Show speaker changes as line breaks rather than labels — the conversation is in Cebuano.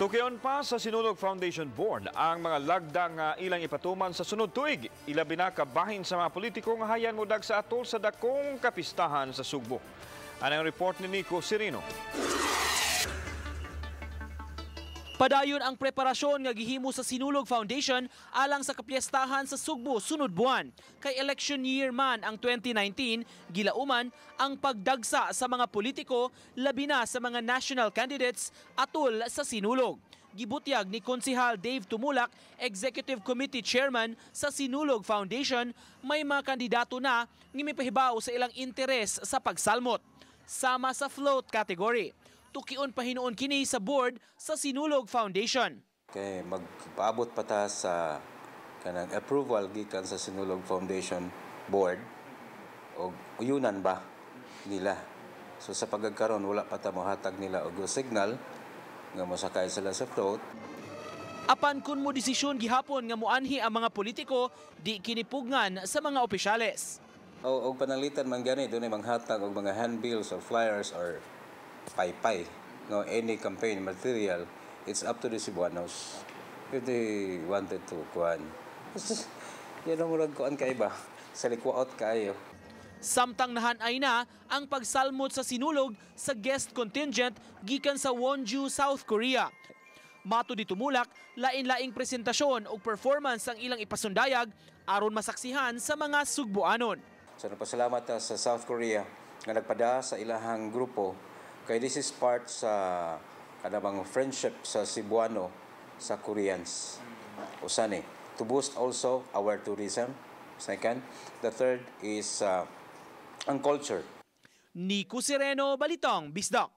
Tukion pa sa Sinulog Foundation Board ang mga lagda nga ilang ipatuman sa sunod tuig. Ilabi na kabahin sa mga politiko nga hayan modagsa atol sa dakong kapistahan sa Sugbo. Ano ang report ni Nico Serino?
Padayon ang preparasyon nga gihimo sa Sinulog Foundation alang sa kapiestahan sa Sugbo sunod buwan. Kay election year man ang 2019, gilauman ang pagdagsa sa mga politiko, labi na sa mga national candidates atol sa Sinulog. Gibutyag ni Konsihal Dave Tumulak, Executive Committee Chairman sa Sinulog Foundation, may mga kandidato na nga mipahibaw sa ilang interes sa pagsalmot. Sama sa float category, tukion pa hinuon kini sa board sa Sinulog Foundation.
Kay magpaabot pa ta sa kanang approval gikan sa Sinulog Foundation Board og uyunan ba nila. So sa pagkaron, wala pa ta mohatag nila og signal nga mosakay sila sa float.
Apan kun mo desisyon gihapon nga muanhi ang mga politiko, di kinipugngan sa mga opisyales.
O og pananglitan man gani dunay manghatag og mga handbills or flyers or paypay, no, any campaign material, it's up to the Cebuanos if they wanted to kuan. Yan ang murag kuan kay ba sa likwaot kaayo.
Samtang nahanay na ang pagsalmot sa Sinulog sa guest contingent gikan sa Wonju, South Korea. Matud ni Tumulak, lain-laing presentasyon o performance ang ilang ipasundayag aron masaksihan sa mga Sugboanon.
So nagpasalamat ta sa South Korea nga nagpada sa ilahang grupo kay this is part sa kanang friendship sa Cebuano sa Koreans. Usa ni to boost also our tourism. Second, the third is ang culture.
Nico Sereno, Balitang Bisdak.